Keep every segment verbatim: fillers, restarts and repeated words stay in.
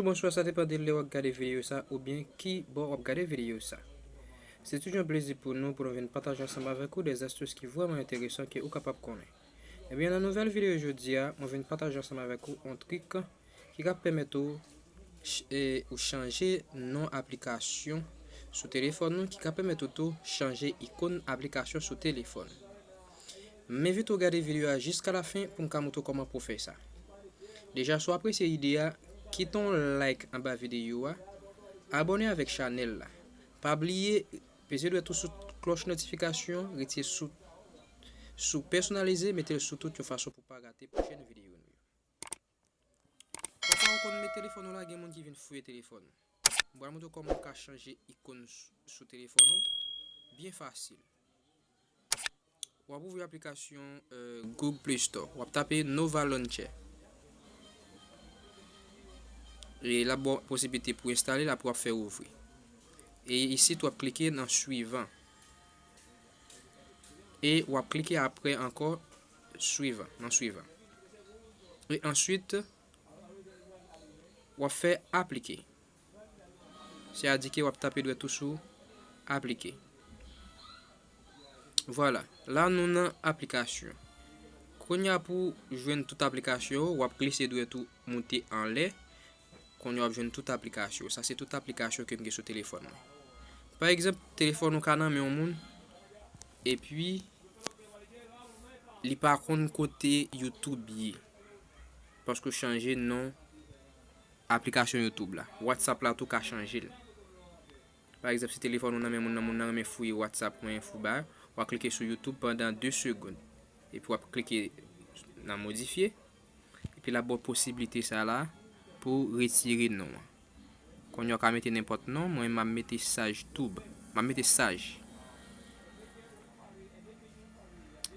Bonswa, sa depann de lè w ap gade videyo sa oubyen ki bò w ap gade videyo sa. Se toujou yon plezi pou nou, pou nou vin pataje ansanm avèk ou de astis ki vrèman enteresan ke ou kapab konnen. Ebyen, nan nouvèl videyo jodi a, mwen vin pataje ansanm avèk ou yon trik ki ka pèmèt ou ch-, e, ou chanje non aplikasyon sou telefòn ou, ki ka pèmèt ou tou chanje ikòn aplikasyon sou telefòn. M envite w gade videyo a jiska lafen pou m ka montre w kòman pou w fè sa. Deja, si w apresye ide a, kite yon like anba videyo a, abòne avèk chanèl la. Pa bliye peze dwèt ou sou klòch notifikasyon, retire sou, sou pèsonalize, mete l sou tout yon fason pou w pa rate pwochèn videyo nou yo. Pafwa ou konn met telefòn ou la, gen moun ki vin fouye telefòn ou. M pral montre w kòman w ka chanje ikòn s-, sou telefòn ou byen fasil. W ap ouvri aplikasyon, euh, Google Play Store. W ap tape Nova Launcher. E l ap ba w posiblite pou w enstale l, apre w ap fè ouvri. E isit, w ap klike nan swivan. E w ap klike apre ankò swivan, nan swivan. E answit, w ap fè aplike. Se a di ke w ap tape dwèt ou sou aplike. Vwala, la nou nan aplikasyon. Kounye a pou w jwenn tout aplikasyon yo, w ap glise dwèt ou moute anlè. Kounye a w ap jwenn tout aplikasyon. Sa se tout aplikasyon ke m gen sou telefòn mwen. Pa egzanp, telefòn ou ka nan men yon moun, epi li pa konn kote YouTube ye. Paske w chanje non aplikasyon YouTube la. WhatsApp la tou ka chanje l. Pa egzanp, si telefòn ou nan men moun nan, moun nan renmen fouye WhatsApp mwen, fou ba, w a klike sou YouTube pandan de segonn. Epi w ap klike nan modifye. Epi l ap ba w posiblite sa la pou w retire non an. Kounye a w ka mete nenpòt non, mwen m ap mete Saj Tube. M ap mete Saj.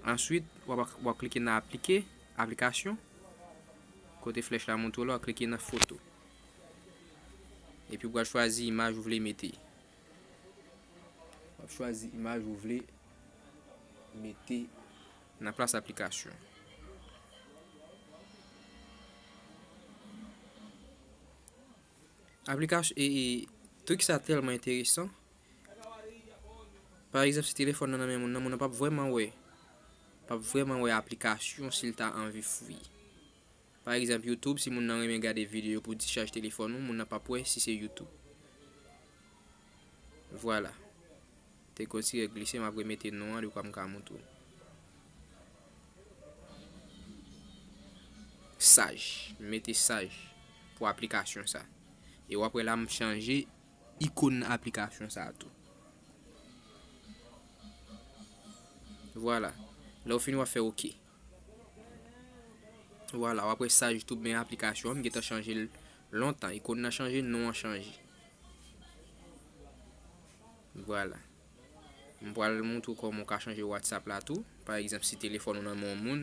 Answit, w ap, w ap klike nan aplike, aplikasyon. Kote flèch la montre w la, w ap klike nan foto. Epi w pral chwazi imaj ou vle mete. W ap chwazi imaj ou vle mete nan plas aplikasyon. Aplikasyon, e, e, trik sa tèlman enteresan. Pa egzanp, si telefòn nan nan men moun nan, moun nan p ap vrèman wè, p ap vrèman wè aplikasyon si l ta anvi fouye. Pa egzanp, YouTube, si moun nan renmen gade videyo pou dichaj telefòn ou, moun nan p ap wè si se YouTube. Vwala. Te kontinye glise, m ap remete non an, dekwa m ka montre w. Saj. M mete Saj pou aplikasyon sa. E w ap wè la, m chanje ikòn aplikasyon sa a tou. Vwala. Lè w fini, w ap fè oke. Vwala, w ap wè Saj Tube, men aplikasyon an, m gentan chanje l lontan. Ikòn nan chanje, non an chanje. Vwala. M pral montre w kòman w ka chanje WhatsApp la tou. Pa egzanp, si telefòn ou nan men yon moun,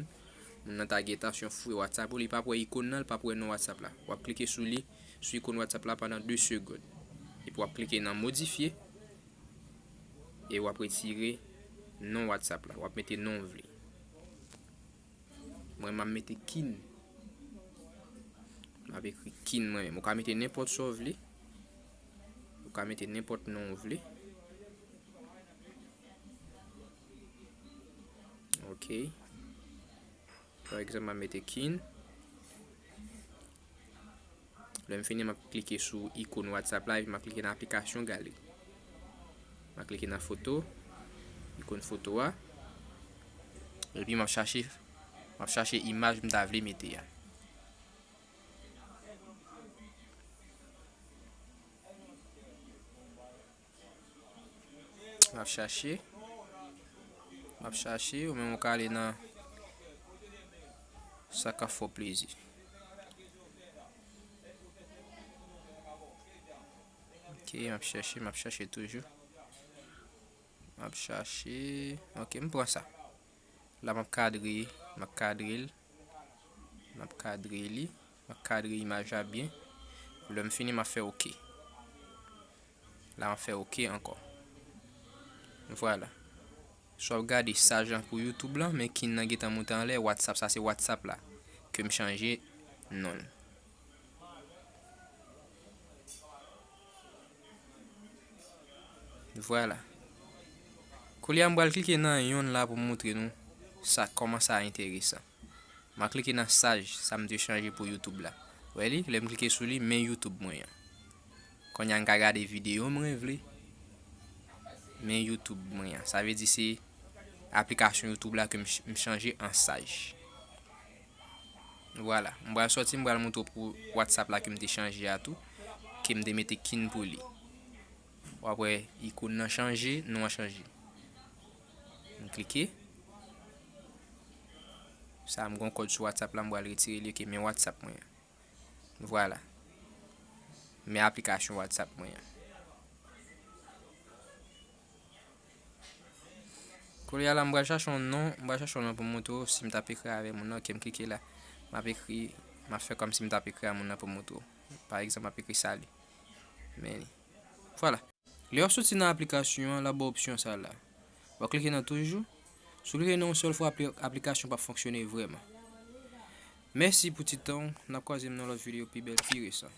moun nan ta gen entansyon fouye WhatsApp ou, li p ap wè ikòn nan, li p ap wè non WhatsApp la. W ap klike sou li, sou ikòn WhatsApp la pandan de segonn. Epi w ap klike nan modifye. E w ap retire non WhatsApp la. W ap mete non w vle. Mwen, m ap mete Kin. M ap ekri Kin mwen menm. Ou ka mete nenpòt sa w vle. Ou ka mete nenpòt non w vle. Ok. Pa egzanp, m ap mete Kin. Lè m fini, m ap klike sou ikòn WhatsApp la, epi m ap klike nan aplikasyon galri. M ap klike nan foto, ikòn foto a. Epi m ap chache, m ap chache imaj m ta vle mete a. M ap chache. M ap chache, ou menm ou ka ale nan sa k ap fè w plezi. Ok, m ap chache, m ap chache toujou. M ap chache. Ok, m pran sa. La, m ap kadre, m ap kadre l. M ap kadre li. M ap kadre imaj la byen. Lè m fini, m ap fè oke. La, m ap fè oke ankò. Vwala. Si w ap gade Saj lan pou YouTube lan, men Kin nan gentan moute anlè, WhatsApp, sa se WhatsApp la. Ke m chanje non l. Vwala. Koulye a m pral klike nan yonn la pou m montre nou sa, kòman sa enteresan. M a klike nan saj, sa m te chanje pou YouTube la. Wè li, lè m klike sou li, men YouTube mwen an. Kounye a m ka gade videyo mwen vle. Men YouTube mwen an. Sa vle di se aplikasyon YouTube la ke m ch- m chanje an saj. Vwala. M pral sòti, m pral montre w pou WhatsApp la ke m te chanje a tou. Ke m te mete kin pou li. W ap wè ikòn nan chanje, non an chanje. M klike. Sa m gon kòd sou WhatsApp la, m pral retire li, ok, men WhatsApp mwen an. Vwala. Men aplikasyon WhatsApp mwen an. Koulye a la, m pral chache yon non, m pral chache yon non pou m montre w si m t ap ekri avè moun nan, ok, m klike la. M ap ekri, m ap fè kòmsi m t ap ekri a moun nan pou m montre w. Pa egzanp, m ap ekri sali. Men li. Vwala. Lè w soti nan aplikasyon an, l ap ba w opsyon sa la. W a klike nan toujou. Si w klike nan yon sèl fwa, apli- aplikasyon p ap fonksyone vrèman. Mèsi pou ti tan w. N ap kwaze m nan lòt videyo pi bèl, pi resan.